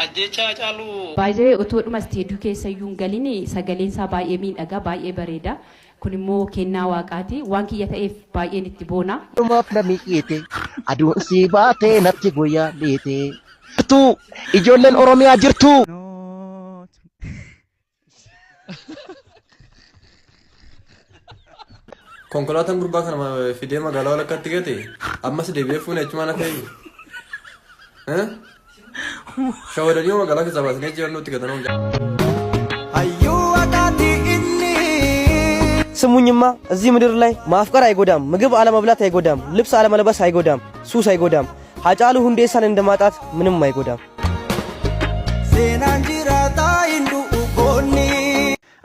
Ajjeechaa Hacaaluu. Baay'ee otoo dhuma isteediyoo keessa iyyuu hin galin sagaleen isaa baay'ee miidhagaa, baay'ee bareeda. Kun immoo kennaa waaqaati. Waan kiyya ta'eef baay'een itti boona. Dhumaaf na miidhiite aduun sii baatee natti guyyaa dhiite. Jirtuu ijoolleen Oromiyaa jirtuu. Konkolaataan gurbaa kana fidee magaalaa walakkaatti gate ammas deebi'ee fuune achumaan hafee. Shawadanii magaalaa keessaa baasanii achi nutti gatanuu. ስሙኝማ እዚህ ምድር ላይ ማፍቀር አይጎዳም፣ ምግብ አለመብላት አይጎዳም፣ ልብስ አለመልበስ አይጎዳም፣ ሱስ አይጎዳም። ሀጫሉ ሁንዴሳን እንደማጣት ምንም አይጎዳም።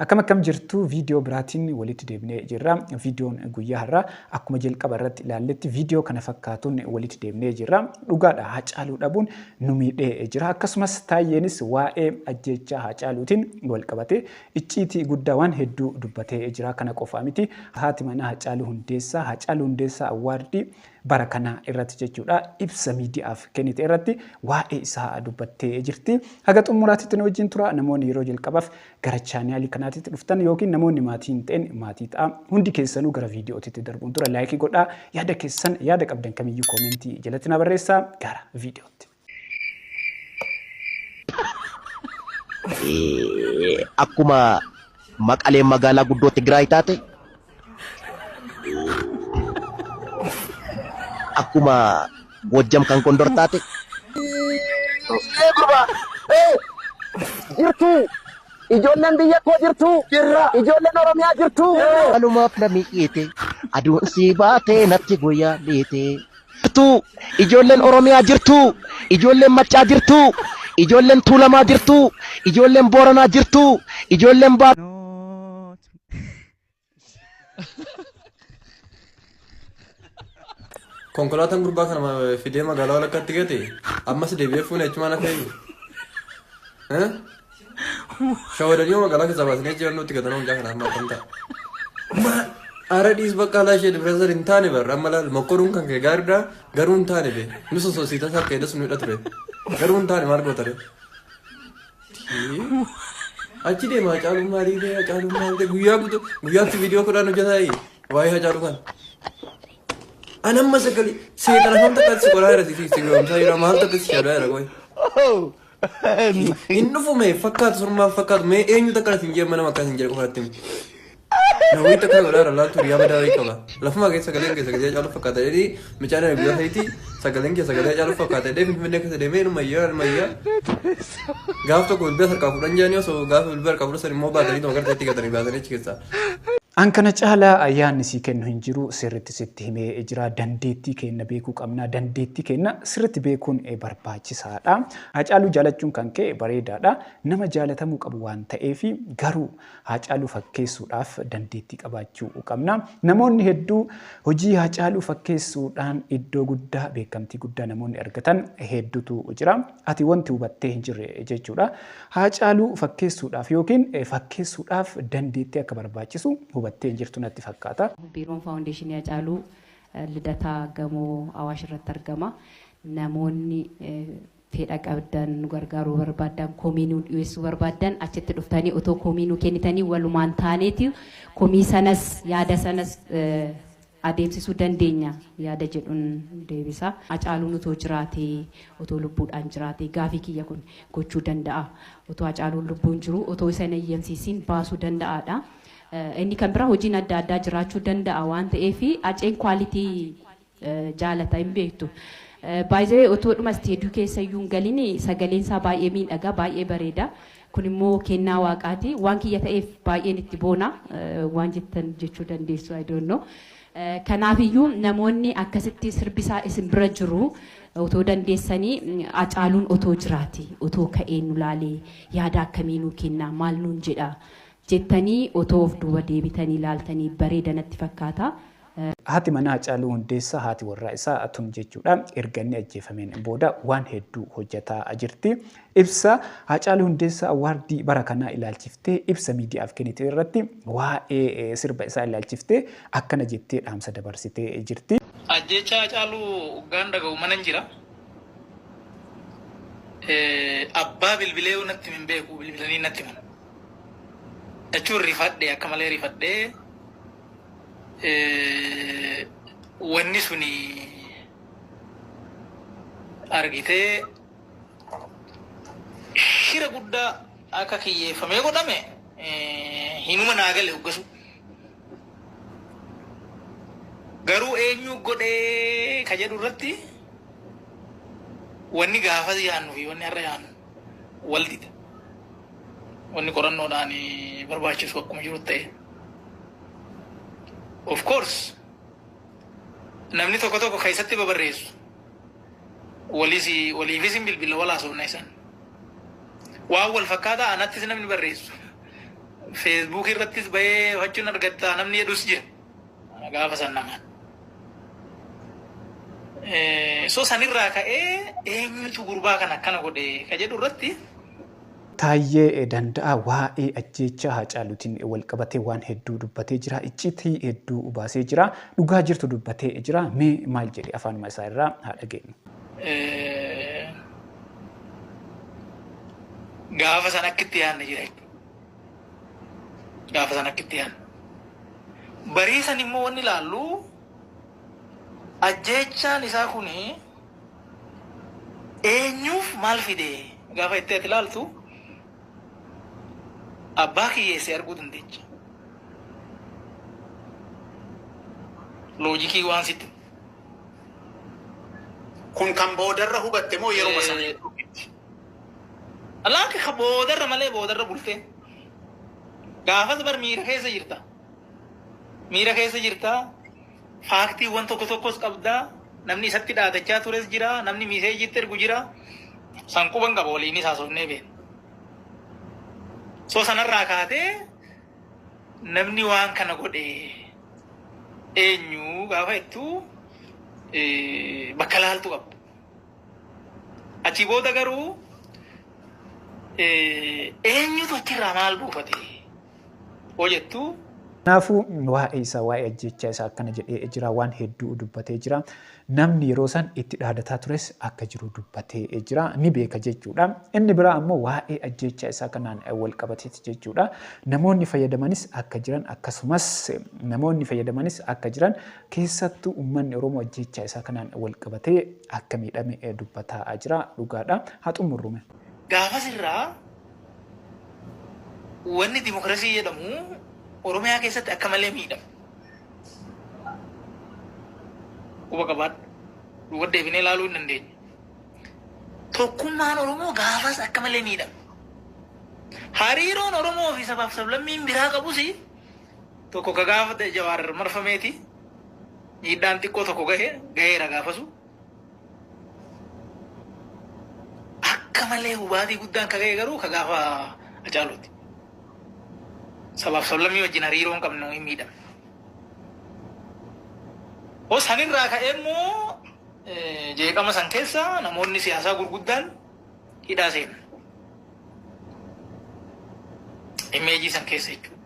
Akkam akkam jirtu viidiyoo biraatiin walitti deebinee jirra. Viidiyoon guyyaa har'aa akkuma jalqaba irratti ilaalletti viidiyoo kana fakkaatuun walitti deebinee jirra. Dhugaadha Hacaaluu dhabuun nu miidhee jira. Akkasumas Taayyeenis waa'ee ajjeechaa Hacaaluutiin wal qabatee icciitii guddaa waan hedduu dubbatee jira. Kana qofaa miti haati manaa Hacaaluu Hundeessaa Hacaaluu Hundeessaa Awwaardii bara kanaa irratti jechuudha ibsa miidiyaaf kennite irratti waa'ee isaa dubbattee jirti. Haga xumuraatitti nu wajjin tura. Namoonni yeroo jalqabaaf gara chaanaalii kanaatitti dhuftan yookiin namoonni maatii hin ta'in maatii ta'a. Hundi keessanuu gara viidiyootitti darbuun dura laayikii godhaa. Yaada keessan yaada qabdan kamiyyuu koomentii jalatti na barreessaa gara viidiyootti. Akkuma Maqaleen magaalaa guddoo Tigraay taate akkuma Goojjam kan Gondor taate. Gurbaa jirtuu ijoolleen biyya koo jirtuu ijoolleen Oromiyaa jirtuu. Walumaaf na miidhiite aduun sii baatee natti guyyaa dhiite. Jirtuu ijoolleen Oromiyaa jirtuu ijoolleen Maccaa jirtuu ijoolleen Tuulamaa jirtuu ijoolleen Booranaa jirtuu ijoolleen Baa. Konkolaataan gurbaa kana fidee magaalaa walakkaatti gate ammas deebi'ee fuune achumaan hafee. Shawadanii magaalaa keessaa baasanii achi nutti gatanuu mucaa kana amma akkam ta'a. Maal ara dhiis bakka alaa ishee dibireesar hin taane barra amma laal mokkoruun kan kee gaariidha garuu hin taane be nu sososii tasaa akka edas nu hidha ture garuu hin taane maal gootare. Achi deema Hacaaluu maalii ta'e Hacaaluu maal ta'e guyyaa guutuu guyyaatti viidiyoo kudhan hojjetaa waa'ee Hacaaluu kana. An amma sagalee seexana hamta takka si qoraa jira si si goomsaa jira maal takka si shaadaa jira qoy. Hin dhufu mee fakkaatu surmaaf fakkaatu mee eenyu takka hin jee mana makkaas hin jedhe qofa natti himi. Nawwii takka godhaa irra laaltu riyaa badaa wayii qaba. Lafuma keessa sagaleen kee sagalee Hacaaluu fakkaata jedhii mucaan ani guyyaa sadiitti sagaleen kee sagalee Hacaaluu fakkaata jedhee Finfinnee keessa deemee inuma iyyaa inuma iyyaa. Gaaf tokko bilbila harkaa fudhan jedhanii osoo gaafa bilbila harkaa fudhan immoo baatanii tuma gara itti gatanii baasanii achi keessaa. An kana caalaa yaadni sii kennu hin jiru sirritti sitti himee jira dandeettii keenna beekuu qabna dandeettii keenna sirritti beekuun barbaachisaadha. Hacaaluu jaalachuun kan kee bareedaadha nama jaalatamuu qabu waan ta'eef garuu Haacaaluu fakkeessuudhaaf dandeettii qabaachuu qabna. Namoonni hedduu hojii Haacaaluu fakkeessuudhaan iddoo guddaa beekamtii guddaa namoonni argatan hedduutu jira. Ati wanti hubattee hin jirre jechuudha. Haacaaluu fakkeessuudhaaf yookiin fakkeessuudhaaf dandeettii akka barbaachisu hubattee hin jirtu natti fakkaata. Biiroon Faawundeeshinii Hacaaluu Lidataa Gamoo Awaash irratti argama. Namoonni fedha qabdan nu gargaaruu barbaaddan komii nu dhiyeessuu barbaaddan achitti dhuftanii otoo komii nu kennitanii walumaan taaneeti komii sanas yaada sanas adeemsisuu dandeenya yaada jedhuun deebisa. Hacaaluun otoo jiraatee otoo lubbuudhaan jiraatee gaafii kiyya kun gochuu danda'a. Otoo Hacaaluun lubbuun jiru otoo isa hin eeyyamsiisiin baasuu danda'aadha. Inni kan biraa hojiin adda addaa jiraachuu danda'a waan ta'eef Haceen kwaalitii jaalata hin beektu. By the way otoo dhuma isteediyoo keessa iyyuu hin galin sagaleen isaa baay'ee miidhaga baay'ee bareeda. Kun immoo kennaa waaqaati. Waan kiyya ta'eef baay'een itti boona. Waan jettan jechuu dandeessu I don't know. Kanaaf iyyuu namoonni akkasitti sirbi isaa isin bira jiru otoo dandeessanii Hacaaluun otoo jiraate otoo ka'ee nu laalee yaada akkamii nuu kenna maal nuun jedha jettanii otoo of duuba deebitanii ilaaltanii bareeda natti fakkaata. Haati manaa Hacaaluu Hundeessaa haati warraa isaa tun jechuudha erga inni ajjeefameen booda waan hedduu hojjataa jirti. Ibsa Hacaaluu Hundeessaa Awaardii bara kanaa ilaalchiftee ibsa miidiyaaf kennite irratti waa'ee sirba isaa ilaalchiftee akkana jettee dhaamsa dabarsitee jirti. Ajjeechaa Hacaaluu hoggaan dhaga'u manan jira. Abbaa bilbilee natti hin beeku, bilbilanii natti himan. Jechuun rifadhee, akka malee rifadhee, wanni suni argitee shira guddaa akka kiyyeeffamee godhame hinuma naa gale hoggasu. Garuu eenyu godhee ka jedhu irratti wanni gaafas yaannu fi wanni har'a yaannu wal dida. Wanni qorannoodhaan barbaachisu akkuma jiru ta'e. Of course, namni tokko tokko keessatti babarreessu. Waliis waliifis hin bilbila, wal haasofna isaan. Waan wal fakkaataa anattis namni barreessu. Facebook irrattis bahee fachuun argatta namni jedhus jira. Gaafa san namaan. So sanirraa ka'ee eenyutu gurbaa kana akkana godhe ka jedhu irratti Taayyee Danda'aa waa'ee ajjeechaa Haacaaluutiin wal qabatee waan hedduu dubbatee jira. Icciitii hedduu baasee jira. Dhugaa jirtu dubbatee jira. Mee maal jedhe, afaanuma isaa irraa haa dhageenyu. Gaafa san akka itti yaadne jira jechuudha. Gaafa san akka itti yaadne. Barii san immoo wanni ilaallu, ajjeechaan isaa kuni eenyuuf maal fide gaafa itti ati ilaaltu, abbaa kiyyeessee arguu dandeecha. Loojikii waan sitti. Kun kan boodarra hubatte moo yeroo sana? Laakki, ka boodarra malee, boodarra bultee. Gaafas bar miira keessa jirta. Miira keessa jirta. Faaktiiwwan tokko tokkos qabdaa. Namni isatti dhaadachaa tures jira. Namni miiseejiitti ergu jira. San quban qaba, waliinis haasofnee beekna. So sanarraa kaatee namni waan kana godhe eenyu gaafa jettu bakka laaltu qabda. Achi booda garuu eenyutu achirraa maal buufate hoo jettu. Kanaafuu waa'ee isaa, waa'ee ajjeechaa isaa akkana jedhee jira, waan hedduu dubbatee jira. Namni yeroo san itti dhaadataa tures akka jiru dubbatee jira, ni beeka jechuudha. Inni biraa ammoo waa'ee ajjeechaa isaa kanaan wal qabateeti jechuudha. Namoonni fayyadamanis akka jiran, akkasumas namoonni fayyadamanis akka jiran, keessattuu uummanni Oromoo ajjeechaa isaa kanaan wal qabatee akka miidhame dubbataa jira, dhugaadha. Haa xumurrume. Gaafas irraa wanni dimokiraasii jedhamu Oromiyaa keessatti akka malee miidhama. Quba qabaadhu. Duuba deebinee ilaaluu hin dandeenye. Tokkummaan Oromoo gaafas akka malee miidhama. Hariiroon Oromoo fi sabaaf sablammiin biraa qabus tokko ka gaafa Jawaar marfameeti. Miidhaan xiqqoo tokko gahe gaheera gaafasu. Akka malee hubaatii guddaan ka gahe garuu ka gaafa Hacaaluuti. Sabaaf sablammii wajjin hariiroo hin qabnu hin miidhamne. Hoo sanirraa ka'ee immoo jeeqama san keessa namoonni siyaasaa gurguddaan hidhaa seenan. Imeejii san keessa jechuudha.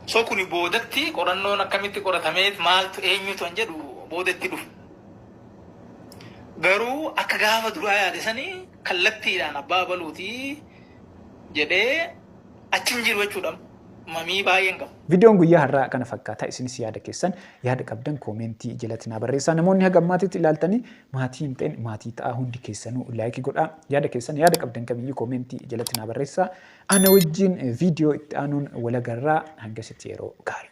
So kuni boodatti qorannoon akkamitti qoratamee maaltu eenyutu an jedhu boodatti dhufu. Garuu akka gaafa duraa yaade sanii kallattiidhaan abbaa baluutii jedhee achi hin jiru jechuudha. Mamii baay'een qabu. Viidiyoon guyyaa har'aa kana fakkaata. Isinis yaada keessan, yaada qabdan koomentii jalatti naa barreessaa. Namoonni haga ammaatitti ilaaltanii maatii hin ta'in maatii ta'aa, hundi keessanuu laayikii godhaa. Yaada keessan, yaada qabdan kamiyyuu koomentii jalatti naa barreessaa. Ana wajjin viidiyoo itti aanuun walagarraa, hangasitti yeroo gaarii.